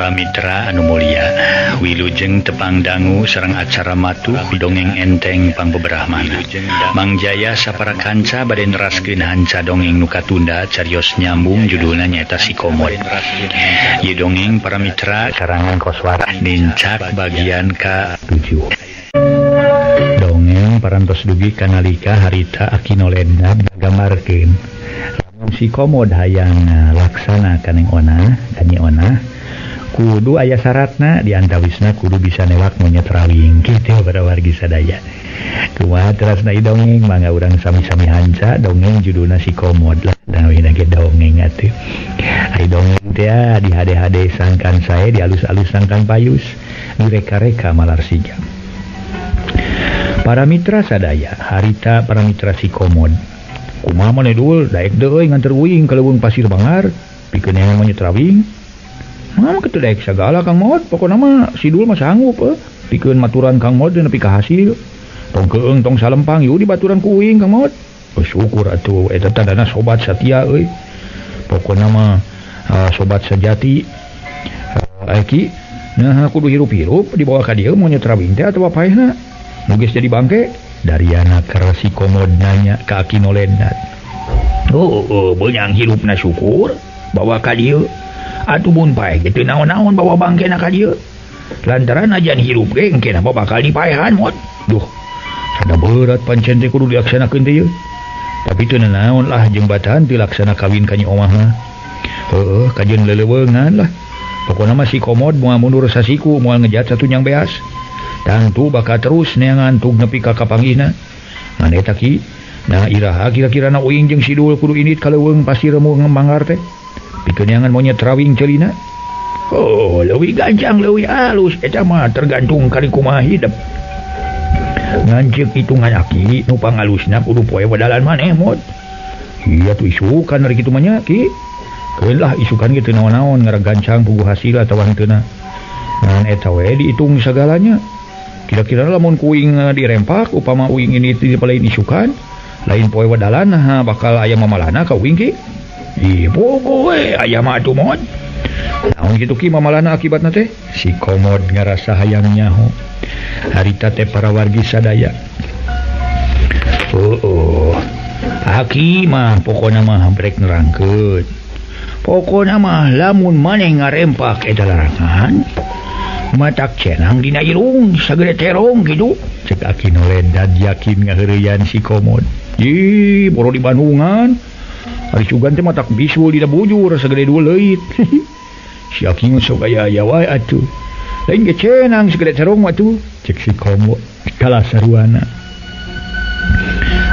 Para mitra anu mulia, wilujeng tepang dangu sareng acara matuh dongeng enteng pangbeberahmana. Mang Jaya sapara kanca bade neraskeun hanca dongeng nu katunda carios nyambung judulna nyaeta Si Komod. Ieu dongeng para mitra karangan Koswara nincak bagian ka-7. Dongeng parantos dugi kanalika harita Aki Noledna ngagambarkeun lamun Si Komod hayang laksana ka Neng Ona, ka Nyi Ona kudu aya syaratna, diantawisna kudu bisa newak monyet rawing kitu para wargi sadaya. Kumaha terasna ieu dongeng mangga urang sami-sami hanca dongeng judulna Si Komod lah. Dawina ge dongeng atuh. Ai dongeng teh di hade-hade sangkan sae, di alus-alus sangkan payus, direka-reka malar siga. Para mitra sadaya, harita para mitra Si Komod. Kumaha maneh dul daek deui nganter uing ka leuweung pasir Bangar, pikeun neangan monyet rawing. Mama kitu daek sagala Kang Mod, pokona mah si Dul mah sanggup pikeun maturan Kang Mod nepi ka hasil. Tong keung tong salempang ieu dibaturan ku uing Kang Mod. Bersyukur atuh eta tandana sobat satia euy. Pokona mah sobat sejati. Ki nah kudu hirup-hirup dibawa ka dieu monyet rawing teh atawa paehna. Nu geus jadi bangke Dariana keur Si Komod nanya ka Aki Noledna. Oh, beunang hirupna syukur bawa ka dieu. Atuh mun paeh ge teu naon-naon bawa bangkena ka dieu. Lantaran ajan hirup ge engke mah bakal dipaehan mod. Duh, sada berat pancen teh kudu dilaksanakeun teh ieu. Tapi teu naon lah jeung batahan teu laksana kawin ka Nyi Omah mah. Heueuh, kajeun leleuweungan lah. Pokona mah Si Komod moal mundur sasiku, moal ngejat satunyang beas. Tangtu bakal terus neangan tug nepi ka kapanggihna. Ngan eta ki, nah iraha kira-kirana uing jeung si Dul kudu indit ka leuweung pasir mu ngembangar teh. Pikeun neangan monyet rawing ceulina. Oh, leuwih gancang leuwih alus eta mah tergantung kali kumaha hidep. Ngan ceuk hitungan aki nu pangalusna kudu poe wadalan maneh mod. Iya tuh isukan ari kitu mah nya ki. Keun lah isukan ge teu naon-naon ngaragancang puguh hasil atawa henteu. Ngan eta we diitung sagalanya. Kira-kira lamun kuing dirempak upama uing ini di lain isukan lain poe wadalan nah bakal aya mamalana ka uing ki. Ih, pogo we aya mah atuh mod. Naon kitu ki mamalana akibatna teh? Si Komod ngarasa hayang nyaho. Harita teh para wargi sadaya. Oh. Aki mah pokona mah brek nerangkeun. Pokona mah lamun maneh ngarempak eta larangan matak cenang dina irung sagede terong kitu. Cek Aki Noledad yakin ngaheureyan Si Komod. Ih, boro di Bandungan. Ari sugan teh matak bisul dina bujur sagede dua leuit. Si Aki mah sok aya-aya wae atuh. Lain ge cenang sagede terong mah atuh. Cek Si Komod kalah saruana.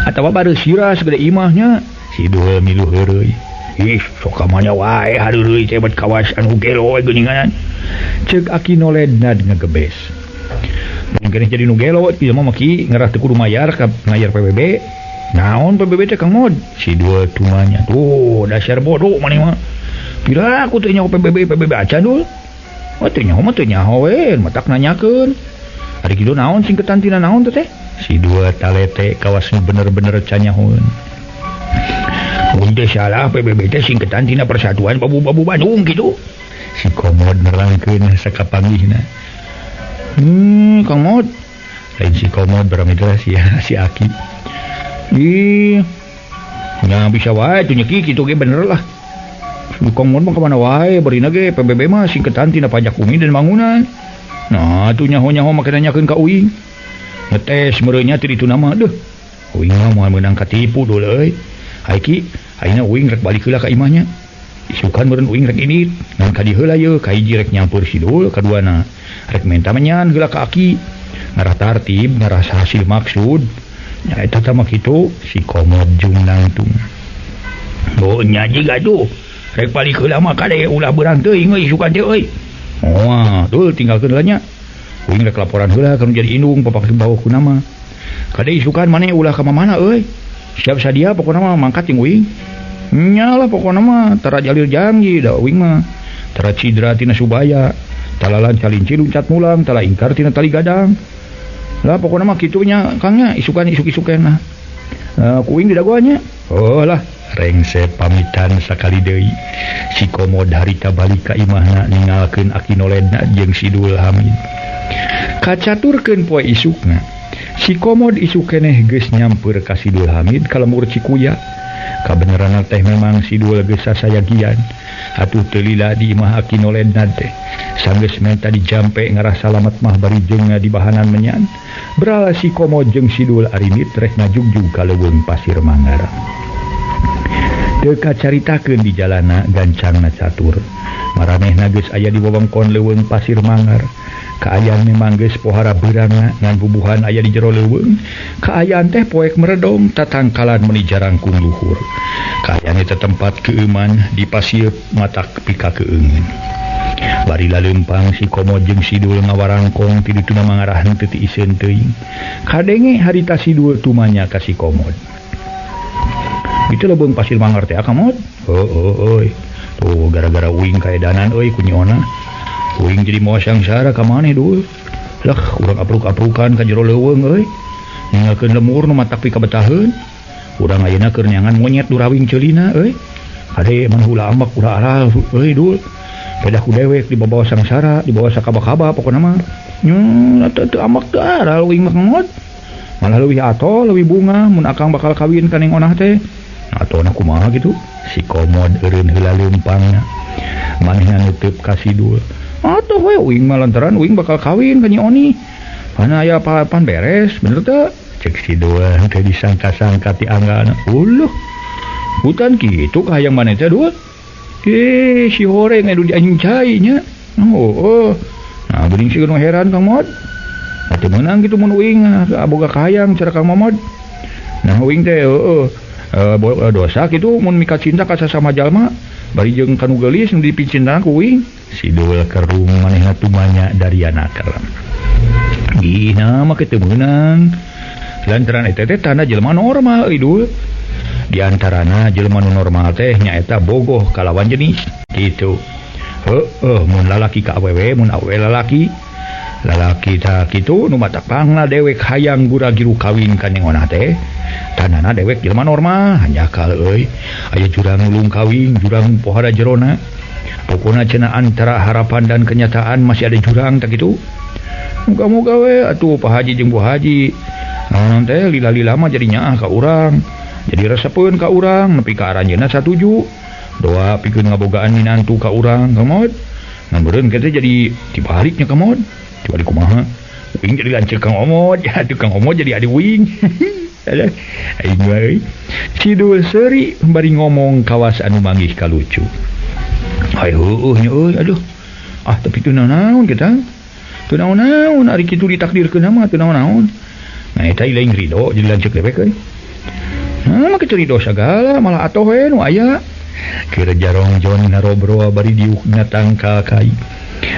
Atawa baru sirah sagede imahnya. Si Dul milu heureuy. Ih, sok ka mana wae hareureuy teh bet kawas anu gelo we geuningan. Cek Aki Noledna ngegebes. Mungkin jadi nu gelo ieu mah maki ngerah teu kudu mayar ka ngayar PBB. Naon PBB teh Kang Mod? Si Dul tumanya. Tuh, dasar bodoh maneh mah. Pira aku teh nyaho PBB PBB acan dul. Oh teu nyaho mah teu nyaho we, matak nanyakeun. Ari kitu naon singketan tina naon teh teh? Si Dul talete kawas nu bener-bener canyahoeun. Mun teh salah PBB teh singketan tina Persatuan Babu-babu Bandung kitu. Si Komod nerangkeun sakapanggihna. Kang Mod. Lain Si Komod baramitra si si Aki. Ih, nya bisa wae tuh nya ki kitu ge bener lah. Kang Mod mah ka mana wae barina ge PBB mah singketan tina pajak bumi dan bangunan. Nah, tuh nyaho-nyaho make nanyakeun ka uing. Ngetes meureunnya teu ditu nama deuh. Uing mah moal meunang katipu dul euy. Ai ki, ayeuna uing rek balik heula ka imahnya. Isukan meureun uing rek indit, ngan ka dieu heula yeuh, ka hiji rek nyampeur si Dul, kaduana rek menta menyan heula ka aki. Ngarah tartib, ngarah hasil maksud. Nya eta teh mah kitu Si Komod jung nangtung. Oh nya jiga tuh. Rek balik heula mah kade ulah beurang teuing euy isukan teh euy. Moal, tuh tinggalkeun heula nya. Uing rek laporan heula ka nu jadi indung papak bawa ku nama. Kade isukan maneh ulah ka mamana euy. Siap sadia pokona mah mangkat jeung uing. Nya lah pokona mah tara jalil janji da uing mah. Tara cidra tina subaya, talalan calinci luncat mulang, tala ingkar tina tali gadang. Lah pokona mah kitu nya Kang nya isukan isuk-isukeun lah. Ku uing didagoan nya. Oh lah. Rengse pamitan sakali deui. Si Komod harita balik ka imahna ninggalkeun Aki Noledna jeung si Dul Hamid. Kacaturkeun poe isukna. Si Komod isuk keneh geus nyamper ka si Dul Hamid ka lembur Cikuya. Kabeneranna teh memang si Dul geus sasayagian. Atuh teu lila di imah Aki Noledna teh. Sanggeus menta dijampe ngarah salamet mah bari jeung di bahanan menyan. Berala si Komod jeung si Dul arimit rek ngajugjug ka leuweung Pasir Manggar. Teu kacaritakeun di jalana gancangna catur. Maranehna geus aya di wewengkon leuweung Pasir Manggar. Kaayaan memang geus pohara beurangna ngan bubuhan aya di jero leuweung. Kaayaan teh poek meredom tatangkalan meuni jarangkung luhur. Kaayaan eta tempat keueuman di pasieuk matak pika keueungeun. Bari laleumpang si Komod jeung si Dul ngawarangkong ti dituna mangarah henteu ti iseun teuing. Kadenge harita si Dul tumanya ka si Komod. Itu leuweung Pasir Manggar teh Komod. Heueuh euy. Tuh gara-gara uing kaedanan euy ku Nyi Ona. Uing jadi moal sangsara ka maneh Dul. Lah urang apruk-aprukan ka jero leuweung euy. Ninggalkeun lemur nu matak pikabetaheun. Urang ayeuna keur neangan monyet durawing ceulina euy. Kade man hula ambak ulah aral euy Dul. Pedah ku dewek dibawa sangsara, dibawa sakaba-kaba pokona mah. Nya teu ambak teu aral uing mah Komod. Malah leuwih atol leuwih bunga mun akang bakal kawin ka Neng Onah teh. Atona kumaha gitu. Si Komod eureun heula leumpangna. Manehna nutup ka si Dul. Atuh we uing mah lantaran uing bakal kawin ka Nyi Oni. Pana aya pan beres, bener teu? Cek si Dul teh disangka-sangka ti anggalna. Uluh. Hutan kitu ka hayang maneh teh Dul. Eh, si horeng anu di anjing cai nya. Oh, oh. Nah, geuning si nu heran Kang Mod. Atuh meunang kitu mun uing boga kahayang cara Kang Momod. Nah, uing teh heueuh dosa kitu mun mika cinta ka sasama jalma bari jeung kanu geulis nu dipicinta ku uing. Si Dul kerung manehna tumanya dariana kerem. Gina mah kitu meunang. Lantaran eta teh tanda jelema normal euy Dul. Di antarana jelema nu normal teh nyaeta bogoh kalawan jenis kitu. Heueuh mun lalaki ka awewe mun awewe lalaki. Lalaki tah kitu nu matak pangna dewek hayang gura-giru kawin ka Neng Onah teh. Tandana dewek jelema normal hanjakal euy. Aya jurang nulung kawin, jurang pohara jerona. Pokona cenah antara harapan dan kenyataan masih ada jurang tak kitu. Muga-muga we atuh Pak Haji jeung Bu Haji. Naon teh lila-lila mah jadi nyaah ka urang. Jadi resepeun ka urang nepi ka aranjeunna satuju. Doa pikeun ngabogaan minantu ka urang Kamod. Ngan beureun kitu jadi dibaliknya Kamod. Dibalik kumaha? Uing jadi lanceuk Kang Omod, atuh Kang Omod jadi adi uing. Aduh, aing mah euy. Si Dul seuri bari ngomong kawas anu manggih kalucu. Hayu heueuh nya euy aduh. Ah tapi teu naon kita. Teu naon-naon ari kitu ditakdirkeun mah teu naon-naon. Nah eta lain ridho jadi lanceuk dewek euy. Nah mah kitu ridho sagala malah atoh we nu aya. Keur jarong jon narobro bari diukna tangkal kai.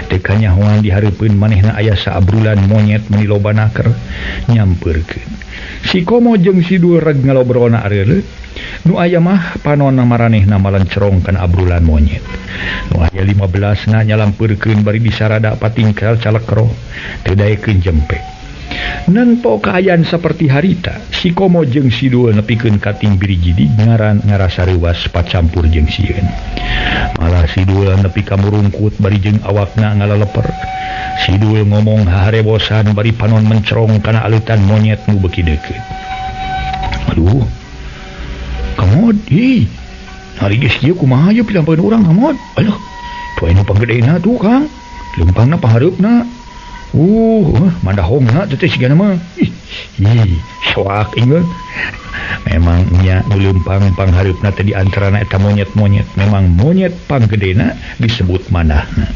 Teu kanyahoan di hareupeun manehna aya saabrulan monyet meuni loba naker nyampeurkeun. Si Komo jeung si Dul reg ngalobrolna areuleut. Nu aya mah panonna maranehna malencerong kana abrulan monyet. Nu aya 15 na nyalampeurkeun bari disarada patingkal calekroh teu daekeun jempe. Nento kaayaan seperti harita, si Komo jeung si Dul nepikeun ka tingbiri jidig ngaran ngarasa reuwas pacampur jeung sieun. Malah si Dul nepi ka murungkut bari jeung awakna ngalaleper. Si Dul ngomong haharebosan bari panon mencerong kana aleutan monyet nu beuki deukeut. Aduh. Kamod, ih. Ari geus kieu kumaha ieu pilampeun urang Kamod? Aduh, tuh anu panggedena tuh Kang. Leumpangna pahareupna. Mandahongna teh sigana mah. Ih, soak ingeun. Memang nya nu leumpang panghareupna teh di antarana eta monyet-monyet. Memang monyet panggedena disebut mandahna.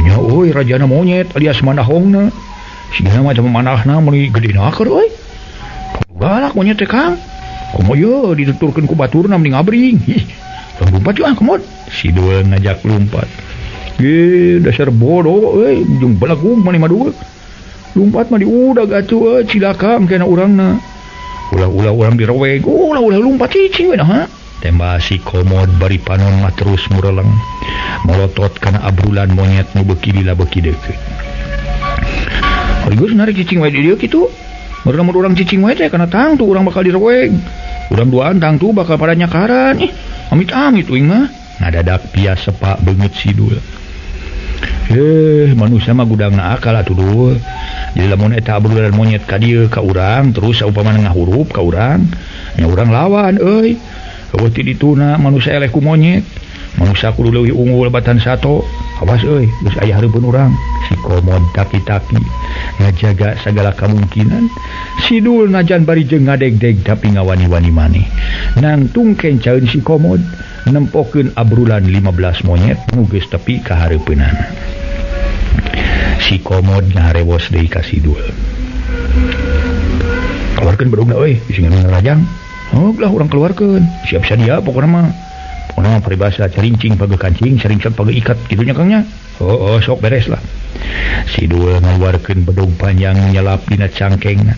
Nya euy rajana monyet alias mandahongna. Sigana mah mandahna meuni gedena keur euy. Galak monyet teh Kang. Komo ye dituturkeun ku baturna mending ngabring. Ih, lompat ah Komod. Si Dul ngajak lompat. Ge dasar bodoh euy, jeung belagung maneh mah dua. Lumpat mah diudag atuh euy, cilaka engkena urangna. Ulah-ulah urang direweg, ulah-ulah lumpat cicing we nah. Tembak si Komod bari panon mah terus mureleng. Molotot kana abrulan monyet nu beuki lila beuki deukeut. Ari geus narik cicing we di dieu kitu. Meureun mun urang cicing wae teh kana tangtu urang bakal direweg. Urang duaan tangtu bakal pada nyakaran. Ih, amit-amit uing mah. Ngadadak pias sepak beungeut Sidul. Manusia mah gudangna akal atuh dul. Jadi lamun eta abrulan monyet ka dieu ka urang terus saupamana ngahurup ka urang, nya urang lawan euy. Eueuh ti dituna manusia eleh ku monyet. Manusia kudu leuwih unggul batan sato. Awas euy, geus aya hareupeun urang. Si Komod taki-taki ngajaga sagala kamungkinan. Sidul najan bari jeung ngadegdeg tapi ngawani-wani maneh. Nangtung kencaeun si Komod nempokeun abrulan 15 monyet nu geus tepi ka hareupeunana. Si Komod ngaharewos deui ka Sidul. Keluarkeun bedogna euy, bisi ngarajang. Heuh lah urang keluarkeun. Siap sadia pokona mah. Pokona mah paribasa carincing pageuh kancing, carincing pageuh ikat kitu nya Kang nya. Oh, sok beres lah. Sidul ngaluarkeun bedog panjang nyelap dina cangkengna.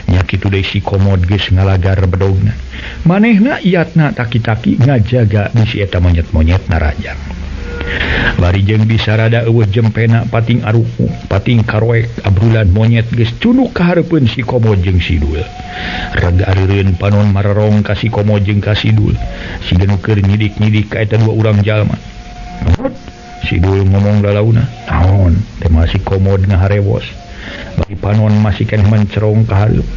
Nya kitu deui si Komod geus ngalagar bedogna. Manehna iatna taki-taki ngajaga bisi eta monyet-monyet narajang. Bari jeung disarada eueuh jempena pating aruku, pating karoek abrulan monyet geus cunuk ka hareupeun si Komod jeung Sidul. Raga areureun panon marerong ka si Komod jeung ka Sidul. Siga nu keur nyidik-nyidik ka eta dua urang jalma. Sidul ngomong lalauna, naon? Teh si Komod ngaharewos. Bari panon masih keneh mencerong ka hareup.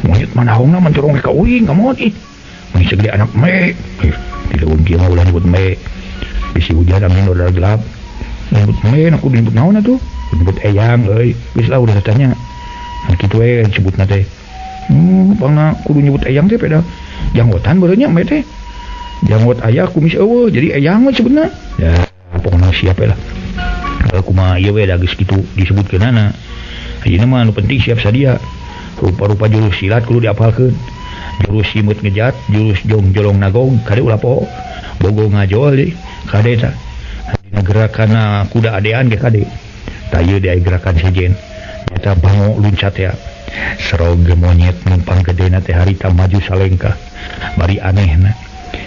Monyet manahongna mencerong ka uing, kamot ih. Mun segede anak me. Di leuweung kieu mah ulah nyebut me. Bisi hujan angin udah gelap. Nyebut me, aku nyebut naon atuh? Nyebut eyang euy. Geus lah udah tanya. Nah kitu we sebutna teh. Pangna kudu nyebut eyang teh peda. Janggotan beureun nya me teh. Janggot aya kumis eueuh, jadi eyang we sebutna. Ya, pokona siap we lah. Kumaha ieu we da geus kitu disebutkeunana. Ayeuna mah anu penting siap sadia. Rupa-rupa jurus silat kudu diapalkeun. Jurus simut ngejat, jurus jong jolong nagong, kade ulah poho. Bogo ngajol deui, kade tah. Dina gerakanna kuda adean ge kade. Tah ieu deui gerakan sejen. Nyata bango luncat ya. Serog monyet numpang gedena teh harita maju salengkah. Bari anehna.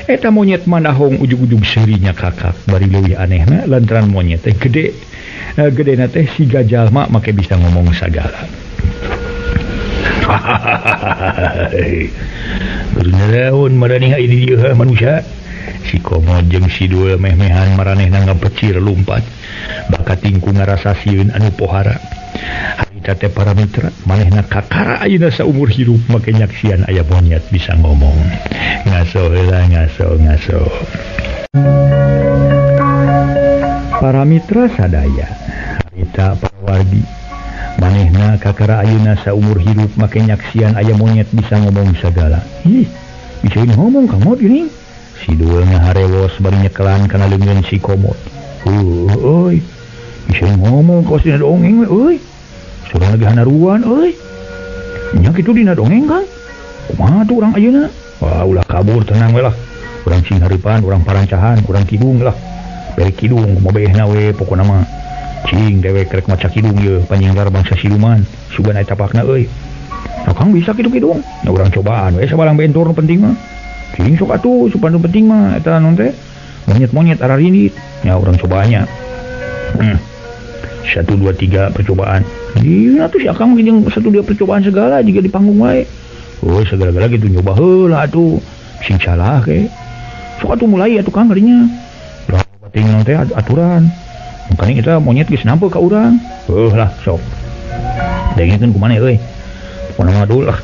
Eta monyet manahong ujug-ujug seurinya kakak. Bari leuwih anehna lantaran monyet teh gede. Gedena teh siga jalma make bisa ngomong sagala. Bernaon maraneh aya di dieu manusia. Si Komod jeung Sidul meh-mehan maranehna ngapecir lumpat. Bakating ku ngarasa sieun anu pohara. Harita teh para mitra manehna kakara ayeuna saumur hirup make nyaksian aya monyet bisa ngomong. Ngaso heula ngaso ngaso. Para mitra sadaya, harita para wargi, manehna kakara ayeuna saumur hirup make nyaksian aya monyet bisa ngomong sagala. Ih, bisa ini ngomong Kang Mod geuning. Sidul ngaharewos bari nyekelan kana leungeun si Komod. Euy, bisa ngomong kawas dina dongeng we euy. Surang lagi hanaruan euy. Nya kitu dina dongeng Kang. Kumaha tuh urang ayeuna? Wah, ulah kabur tenang we lah. Urang sing hareupan, urang parancahan, urang kidung lah. Beri kidung kumaha beehna we pokona mah. Cing dewek rek maca kidung ieu panyinggar bangsa siluman. Sugan aya tapakna euy. Nah, Kang bisa kitu kidung. Nah, urang cobaan we sabalang bentor nu penting mah. Cing sok atuh supan nu penting mah eta naon teh? Monyet-monyet ararinit. Ya urang cobaannya. 1 2 3 percobaan. Ieu atuh si Akang jeung 1 2 percobaan segala jiga di panggung wae. Oh, segala-gala gitu nyoba heula atuh. Sing salah ke. Sok atuh mulai atuh Kang kadinya. Lah bating naon teh aturan. Makanya kita monyet geus nampe ka urang. Heuh lah sok. Dengekeun kumaha euy. Pokona mah dul lah.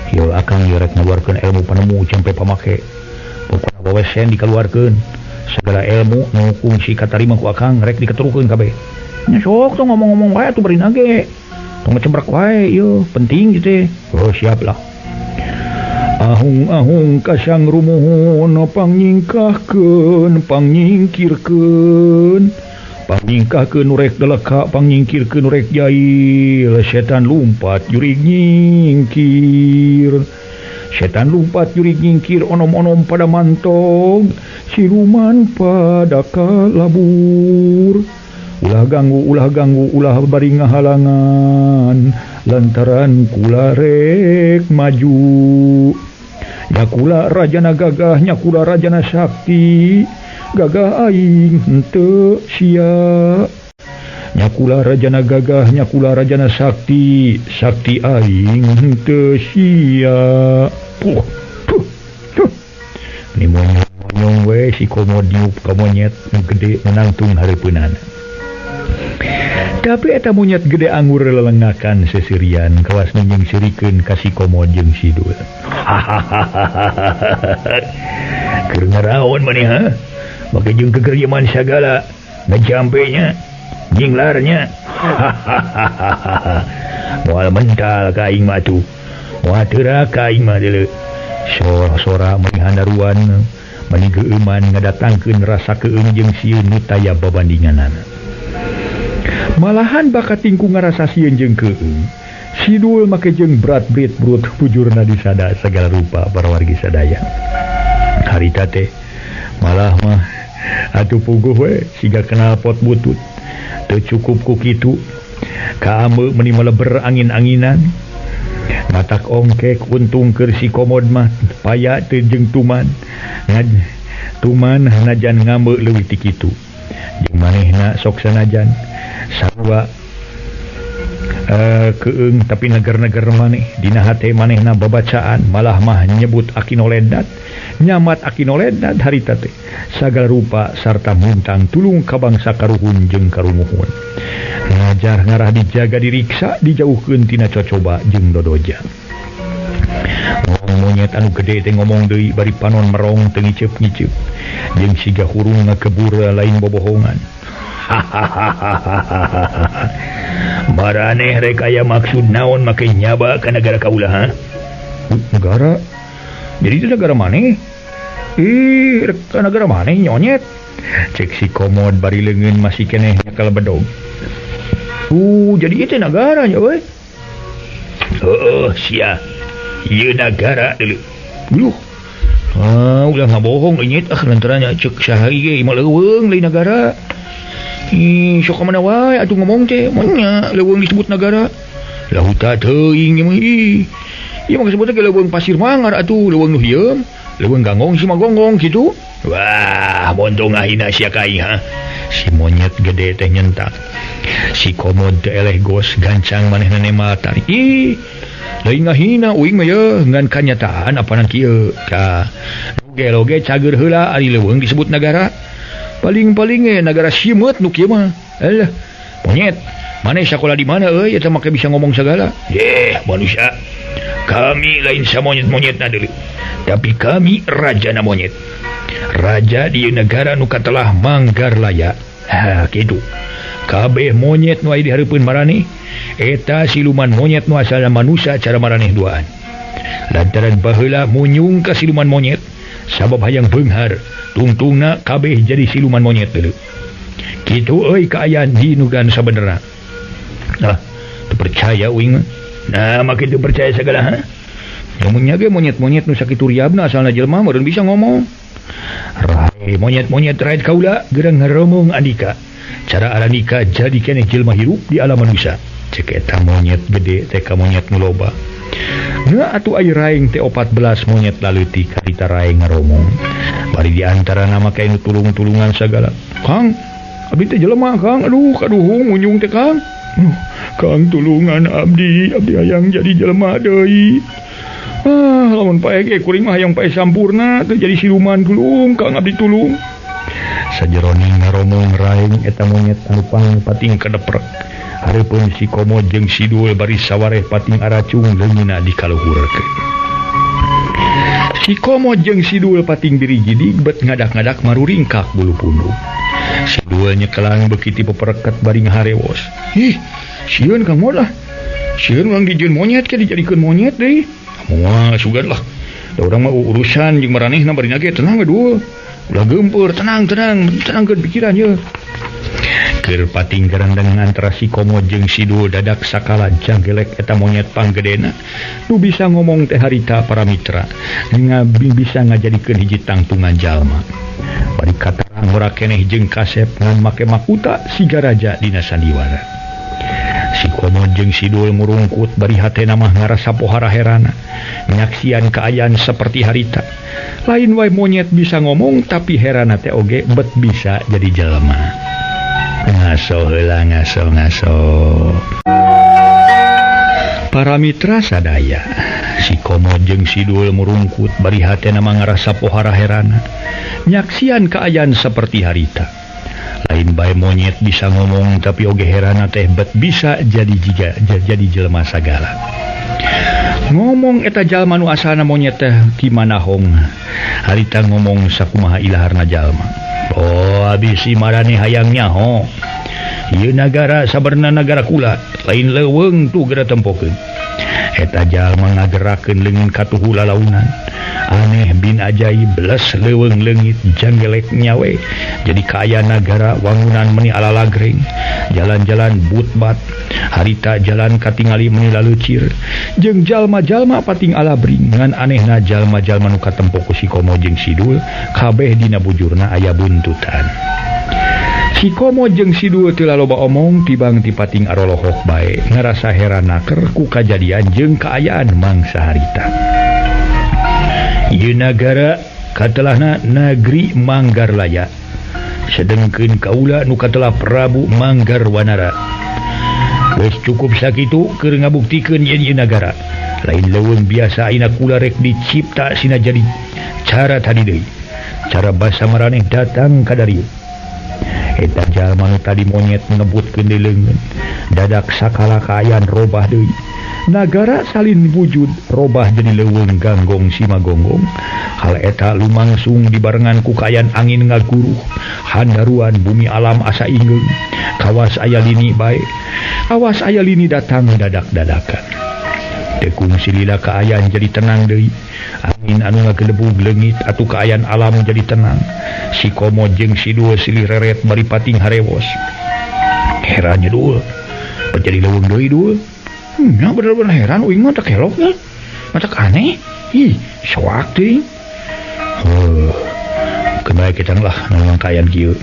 Ieu Akang ieu rek ngaluarkeun ilmu panemu sampai pamake. Pokona bawe sen dikaluarkeun. Segala ilmu nu kungsi katarima ku Akang rek diketerukeun kabeh. Nya sok tuh ngomong-ngomong wae atuh bari nage. Tong ngecembrek wae ieu penting ieu teh. Oh siap lah. Ahung-ahung kasang rumuhun pangnyingkahkeun pangnyingkirkeun. Pangnyingkahkeun nu rek deleka pangnyingkirkeun nu rek jail. Setan lumpat jurig nyingkir. Setan lumpat jurig nyingkir onom-onom pada mantog, siluman pada kalabur. Ulah ganggu, ulah ganggu, ulah bari ngahalangan, lantaran kula rek maju. Nyakula rajana gagah, nyakula rajana sakti, gagah aing henteu sia. Nyakula rajana gagah, nyakula rajana sakti, sakti aing henteu sia. Puh, puh, puh. Ni monyong we si Komod niup ka monyet nu gede nangtung hareupeunana. Tapi eta monyet gede anggur lelengakan sesirian kawas nu nyengsirikeun ka si Komod jeung si Dul. Keur ngaraon maneh ha? Make jeung kegerieman sagala ngajampenya jinglarnya. Moal mental ka aing mah atuh. Moal teurak ka aing mah deuleu. Sora-sora meuni handaruan meuni geueuman ngadatangkeun rasa keung jeung sieun nu taya babandinganana. Malahan bakat tingku ngarasa sieun jeung keung. Si Dul make jeung brat brit brut bujurna disada segala rupa para wargi sadaya. Harita teh malah mah atuh puguh we siga kenal pot butut. Teu cukup ku kitu kaameu meuni meleber angin-anginan. Matak ongkek untung keur si Komod mah paya teu jeung tuman. Tuman najan ngambeu leuwih ti kitu. Jeung manehna sok sanajan sarua keung tapi neger-neger maneh dina hate manehna babacaan malah mah nyebut Akinoledat nyamat Akinoledat harita teh sagala rupa sarta muntang tulung ka bangsa karuhun jeung karumuhun ngajar ngarah dijaga diriksa dijauhkeun tina cocoba jeung dodoja. Monyet anu gede teh ngomong deui bari panon merong teu ngiceup-ngiceup jeung siga hurung ngakebur lain bobohongan. Maraneh rek aya maksud naon make nyaba ka nagara kaula ha? Negara? Jadi itu negara maneh? Ih, rek ka nagara maneh nyonyet. Cek si Komod bari leungeun masih keneh nyakal bedog. Jadi itu nagara nya euy. Heueuh sia. Ieu nagara deuleu. Duh. Ah, ulah ngabohong inyet ah lantaran nya cek saha ge imah leuweung lain nagara. Ih, sok ka mana wae atuh ngomong teh, mun nya leuweung disebut nagara. Lahuta teuing ieu mah ih. Ieu mah disebutna ge leuweung pasir mangar atuh, leuweung nu hieum, leuweung ganggong si mah gonggong kitu. Wah, bontong ngahina sia ka aing ha. Si monyet gede teh nyentak. Si Komod teh eleh gos gancang manehna nemal tarik. Ih, lain ngahina uing mah ye ngan kanyataan apanan kieu. Ka gelo ge cager heula ari leuweung disebut nagara. Paling-paling nagara simeut nu kieu mah. Alah, monyet, maneh sakola di mana euy eta make bisa ngomong sagala? Yeh, manusia. Kami lain samonyet-monyetna deuleu. Tapi kami rajana monyet. Raja di negara nu katelah Manggarlaya. Ha, kitu. Kabeh monyet nu aya di hareupeun maraneh eta siluman monyet nu asalna manusia cara maraneh duaan. Lantaran baheula munyung ka siluman monyet sabab hayang beunghar tungtungna kabeh jadi siluman monyet deuleu. Kitu euy kaayaan di nugan sabenerna. Nah, teu percaya uing mah. Nah, make teu percaya sagala ha. Lamun nya ge monyet-monyet nu sakitu riabna asalna jelema meureun bisa ngomong. Rai monyet-monyet raid kaula gerang ngaromong andika. Cara aranika jadi keneh jelema hirup di alam manusia. Cek eta monyet gede teh ka monyet nu loba. Nah atuh ai raing teh 14 monyet laleutik harita raing ngaromong. Bari di antara nama kae nu tulung-tulungan sagala. Kang, abdi teh jelema Kang. Aduh, kaduhung munyung teh Kang. Kang tulungan abdi, abdi hayang jadi jelema deui. Ah, lamun pae ge kuring mah hayang pae sampurna teu jadi siluman tulung Kang abdi tulung. Sajeroning ngaromong raing eta monyet anu pang pating kadeprek. Hareupeun si Komod jeung si Dul bari sawareh pating aracung leungeunna dikaluhurkeun. Si Komod jeung si Dul pating dirigidig bet ngadak-ngadak maruringkak bulu punduk. Si Dul nyekelang beuki ti pepereket bari ngaharewos. Ih, sieun Kang Mod lah. Sieun urang dijieun monyet ke dijadikeun monyet deui. Moal sugan lah. Da urang mah urusan jeung maranehna bari nage tenang we Dul. Ulah geumpeur, tenang, tenang, tenangkeun pikiran ye. Keur pating garandang antara si Komod jeung si Dul dadak sakala janggelek eta monyet panggedena nu bisa ngomong teh harita para mitra ngabi bisa ngajadikeun hiji tangtungan jalma. Bari katarang ora keneh jeung kasep ngan make makuta siga raja dina sandiwara. Si Komod jeung si Dul ngurungkut bari hatena mah ngarasa pohara herana nyaksian kaayaan seperti harita. Lain wae monyet bisa ngomong tapi herana teh oge bet bisa jadi jelema. Nah, Ngaso heula ngaso ngaso. Para mitra sadaya, si Komod jeung Sidul murungkut bari hatena mah ngarasa pohara herana. Nyaksian kaayaan seperti harita. Lain bae monyet bisa ngomong tapi oge herana teh bet bisa jadi jiga jadi jelema sagala. Ngomong eta jalma nu asalna monyet teh ti manahong. Harita ngomong sakumaha ilaharna jalma. Oh, abis si marane hayang nyaho. Ieu nagara sabarna nagara kula, lain leuweung tuh geura tempokeun. Eta jalma ngagerakeun leungeun katuhu lalaunan. Aneh bin ajaib beles leuweung leungit janggelek nyawe. Jadi kaya nagara wangunan meni ala lagreng. Jalan-jalan butbat, harita jalan katingali meni lalucir. Jeung jalma-jalma pating alabring ngan anehna jalma-jalma nu katempo ku si Komo jeung Sidul kabeh dina bujurna aya buntutan. Si Komo jeung Sidul teu laloba omong tibang ti pating arolohok bae ngarasa heran naker ku kajadian jeung kaayaan mangsa harita. Ieu nagara katelahna Negeri Manggarlaya. Sedengkeun kaula nu katelah Prabu Manggarwanara. Geus cukup sakitu keur ngabuktikeun yen ieu nagara lain leuweung biasa ayeuna kula rek dicipta sina jadi cara tadi deui. Cara basa maraneh datang ka darieu. Eta jalma nu tadi monyet ngebutkeun deui leungeun. Dadak sakala kaayaan robah deui. Nagara salin wujud robah jadi leuweung ganggong simagonggong. Hal eta lumangsung dibarengan ku kaayaan angin ngaguruh. Handaruan bumi alam asa inggeung. Kawas aya lini bae. Awas aya lini datang dadak-dadakan. Tekung silila kaayaan jadi tenang deui. Angin anu ngagelebug leungit atuh kaayaan alam jadi tenang. Si Komo jeung Sidul silih reret bari pating harewos. Herannya dul. Jadi leuweung deui dul. Ya bener-bener heran uing mah tak kelok ya. Matak aneh. Ih, soak teuing. Heuh. Kembali kita lah nang kaayaan kieu.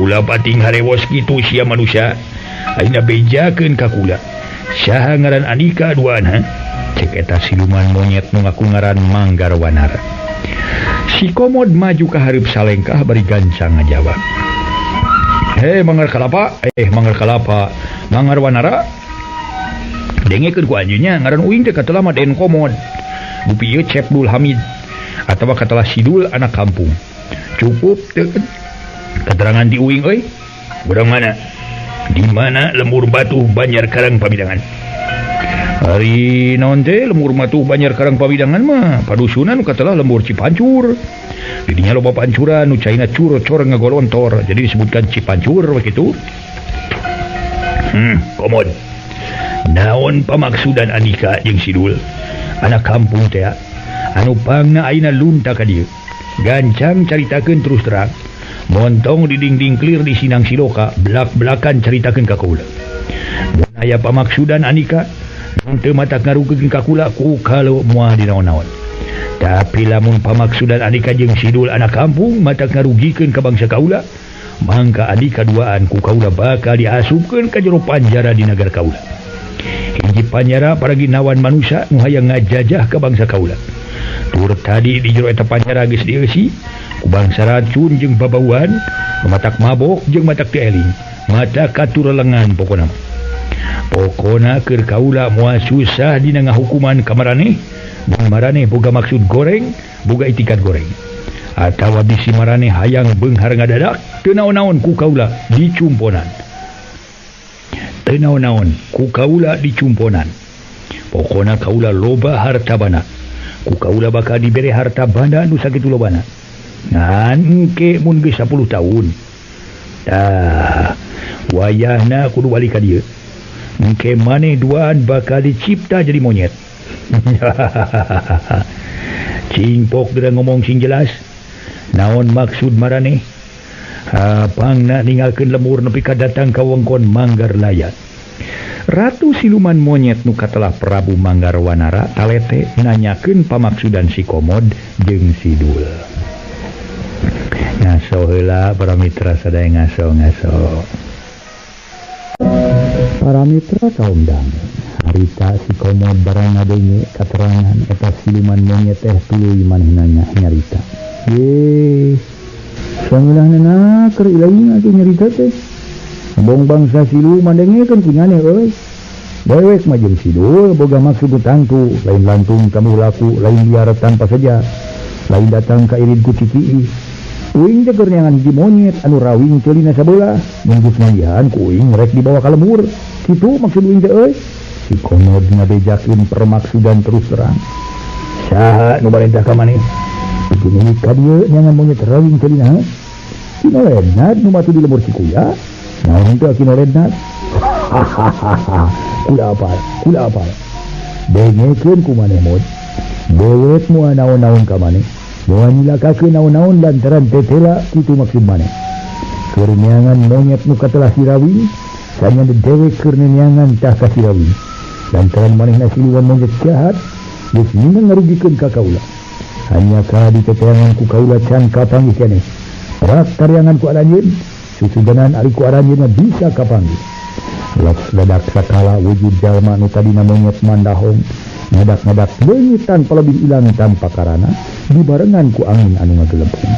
Ulah pating harewos kitu sia manusia. Ayeuna bejakeun ka kula. Saha ngaran Andika duaan ha? Cek eta siluman monyet nu ngaku ngaran Manggarwanara. Si Komod maju ka hareup salengkah bari gancang ngajawab. Hei Manggar Kalapa, Manggar Kalapa, Manggarwanara. Dengekeun ku anjeunnya ngaran uing teh katelah mah Den Komod. Gupi ieu Cep Dul Hamid atawa katelah Sidul anak kampung. Cukup teu keterangan di uing euy. Urang mana? Di mana lembur batu Banjar Karang Pabidangan? Ari naon teh lembur batu Banjar Karang Pabidangan mah padusunan nu katelah lembur Cipancur. Didinya loba pancuran nu caina cur-cor ngagolontor. Jadi disebutkan Cipancur begitu. Komod. Naon pamaksudan Andika jeung Sidul? Anak kampung teh anu pangna ayeuna lunta ka dieu. Gancang caritakeun terus terang. Montong di dinding clear di Sinang Siloka, belak-belakan caritakeun ka kaula. Mun aya pamaksudan Andika, teu matak ngarugikeun ka kula ku kalau moal dinaon-naon. Tapi lamun pamaksudan Andika jeung Sidul anak kampung matak ngarugikeun ka bangsa kaula, mangka Andika duaan ku kaula bakal diasupkeun ka jero panjara di nagara kaula. Hiji panjara paragi nawan manusia nu hayang ngajajah ka bangsa kaula. Tur tadi di jero eta panjara geus dieusi ku bangsa racun jeung babauan, matak mabok jeung matak teu eling, mata katurelengan pokona. Pokona keur kaula moal susah dina ngahukuman ka maraneh. Mun maraneh boga maksud goreng, boga itikat goreng. Atawa bisi maraneh hayang beunghar ngadadak, teu naon-naon ku kaula dicumponan. Teu naon-naon ku kaula dicumponan. Pokona kaula loba harta bana. Ku kaula bakal dibere harta banda nu sakitu lobana. Ngan engke mun geus 10 tahun. Tah, wayahna kudu balik ka dieu. Engke maneh duaan bakal dicipta jadi monyet. Cingpok geura ngomong sing jelas. Naon maksud maraneh? Pangna ninggalkeun lemur nepi ka datang ka wengkon Manggarlaya. Ratu siluman monyet nu katelah Prabu Manggarwanara talete nanyakeun pamaksudan si Komod jeung Sidul. Ngaso heula para mitra sadaya ngaso-ngaso. Para mitra kaum dangu, harita si Komod barang ngadenge katerangan eta siluman monyet teh tuluy manehna nyarita. Ye, Sangeunahna keur ilaing atuh nyarita teh. Bong bangsa siluman dengekeun ku nyaneh euy. Dewek mah jeung sidul boga maksud tangtu, lain lantung kamu laku, lain liar tanpa saja. Lain datang ka irid ku Ciki. Uing teh keur neangan hiji monyet anu rawing ceulina sabelah, mun geus manggihan ku uing rek dibawa ka lembur. Kitu maksud uing teh euy. Si Komod ngabejakeun permaksudan terus terang. Saha nu barentah ka maneh? Begini ka dieu neangan monyet rawing ceulina. Kinolednat nu matu di lembur si Kuya. Naon teh kinolednat? Hahaha. Kula apal, kula apal. Dengekeun ku maneh mod. Dewek moal naon-naon ka maneh. Moal nyilakakeun naon-naon lantaran tetela kitu maksud maneh. Keur neangan monyet nu katelah si rawing, sanya dewek keur neangan tah ka si rawing. Lantaran manehna siluman monyet jahat, geus minang ngarugikeun ka kaula. Hanya ka diteteangan ku kaula can kapanggih keneh. Rak taryangan ku aranjeun, susudanan ari ku aranjeunna bisa kapanggih. Laks dadak sakala wujud jalma nu tadina monyet mandahong, ngadak-ngadak leungit tanpa lebih ilang tanpa karana, dibarengan ku angin anu ngagelebung.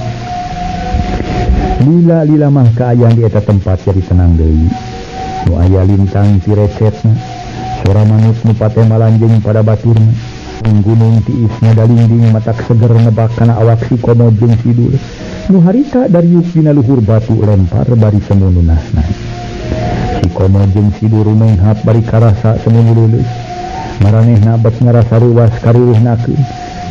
Lila-lila mah kaayaan di eta tempat jadi tenang deui. Nu aya lintang tirecetna, sora manuk nu pate malanjeng pada baturna, gunung tiis ngadalinding matak seger ngebak kana awak si Komod jeung Sidul. Nu harita dariuk dina luhur batu lempar bari semununahna. Si Komod jeung Sidul rumenghap bari karasa semunyu leuleus. Maranehna bet ngarasa ruas kariweuhnakeun.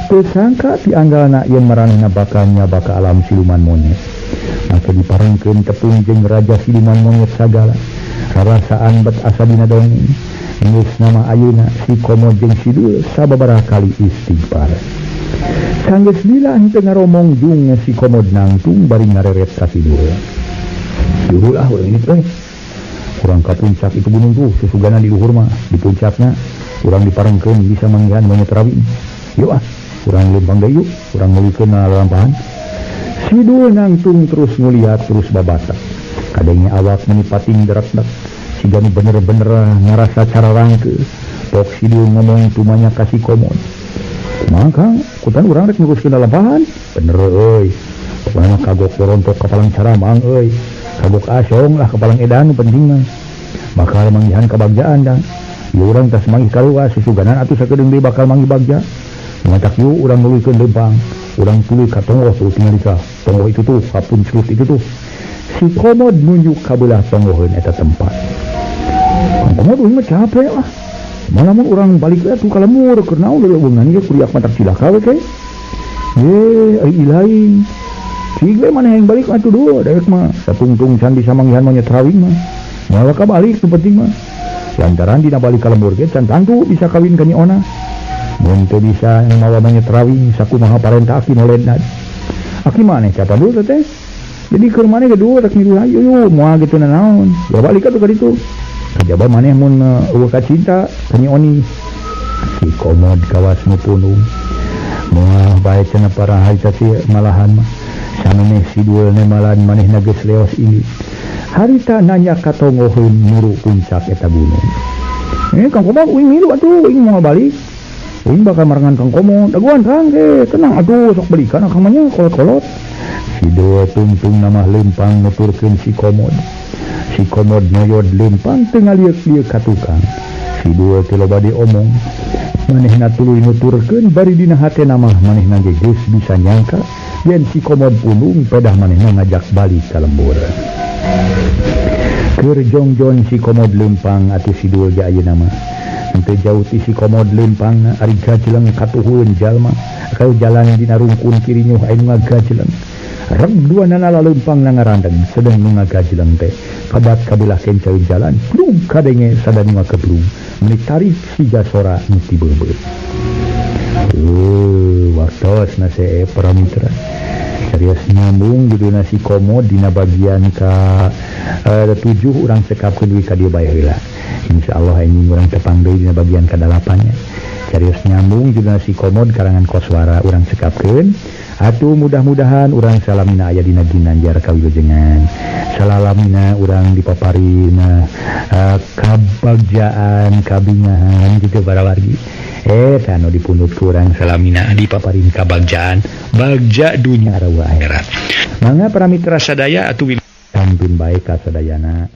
Teu sangka ti anggalna yen maranehna bakal nyaba ka alam siluman monyet. Maka diparengkeun tepung jeung raja siluman monyet sagala. Rarasaan bet asa dina dongeng. Geus nama ayeuna si Komod jeung Sidul sababaraha kali istighfar. Sanggeus lila henteu ngaromong jung si Komod nangtung bari ngareret ka Sidul. Luhur ah urang ini teh. Urang ka puncak itu gunung tuh susugana di luhur mah di puncakna urang diparengkeun bisa manggihan monyet rawing. Yuk ah, urang leumpang deui yuk, urang ngeulikeun lalampahan. Sidul nangtung terus nguliat terus babatak. Kadangnya awak meni pating derak-derak. Siga nu bener-bener ngarasa cara rangke. Pok Sidul ngomong tumanya ka si Komod. Kumaha Kang, kutan urang rek nguruskeun lalampahan. Bener euy. Pokona mah kagok borontok ka palang caramang euy. Kagok asong lah ka palang edan nu penting mah. Bakal manggihan kabagjaan dah. Ieu urang tas manggih kaluas susuganan atuh sakedeung deui bakal manggih bagja. Matak yuk urang nuluykeun leumpang. Urang tuluy ka tonggoh tuh tingali ka. Tonggoh itu tuh, kapun curut itu tuh. Si Komod nunjuk ka beulah tonggoheun eta tempat. Kang Komod uing mah capek lah. Malah mun urang balik atuh ka lemur keur naon leuweungan ieu kuriak matak cilaka we ke. Ye, ai ilaing. Cig we maneh yang balik atuh dulu dewek mah. Satungtung can bisa manggihan monyet rawing mah. Moal ka balik nu penting mah. Lantaran dina balik ka lembur ge can tangtu bisa kawin ka Nyi Ona. Mun teu bisa mawa monyet rawing sakumaha parentah aki noledna. Aki maneh siapa dulu teh? Jadi keur maneh ge dulu rek milu hayu yuk moal kitu nanaon. Ya balik atuh ka ditu. Kajaba maneh mun eueuh ka cinta ka Nyi Oni. Si Komod kawas nu punung. Moal bae cenah para harita si malahan mah. Samemeh Sidul nemalan manehna geus leos ini. Harita nanya ka tonggoheun muru puncak eta gunung. Kang Komod uing milu atuh uing moal balik. Uing bakal marengan Kang Komod. Daguan Kang ge tenang atuh sok belikan akang mah nya kolot-kolot. Sidul tungtung namah leumpang nuturkeun si Komod. Si Komod noyod leumpang teu ngalieuk-lieuk ka tukang. Sidul teu loba diomong. Manehna tuluy nuturkeun bari dina hatena mah manehna ge geus bisa nyangka yen si Komod pulung pedah manehna ngajak balik ka lembur. Keur jongjon si Komod leumpang atuh Sidul ge ayeuna mah. Henteu jauh ti si Komod leumpangna ari gajleng katuhun jalma. Kau jalan dina rungkun kirinyuh anu ngagajleng. Reg duanana laleumpang na ngarandeng sedeng nu ngagajleng teh. Kabat kabelah kencaeun jalan, plung kadenge sada nu ngageblung. Meuni tarik siga sora nu tibeubeut. Waktos nase para mitra. Serius nyambung judulna si Komod dina bagian ka 7 urang cekapkeun deui ka dieu bae heula. Insyaallah anjing urang tepang deui dina bagian ka 8 nya. Serius nyambung judulna si Komod karangan Koswara urang cekapkeun. Atuh mudah-mudahan urang salamina aya dina ginanjar kawilujengan. Salalamina urang dipaparina kabagjaan kabingahan gitu para wargi. Eta nu dipundhut kurang salamina dipaparin kabagjaan bagja dunya sareng akhirat. Mangga para mitra sadaya atuh sampun bae ka sadayana.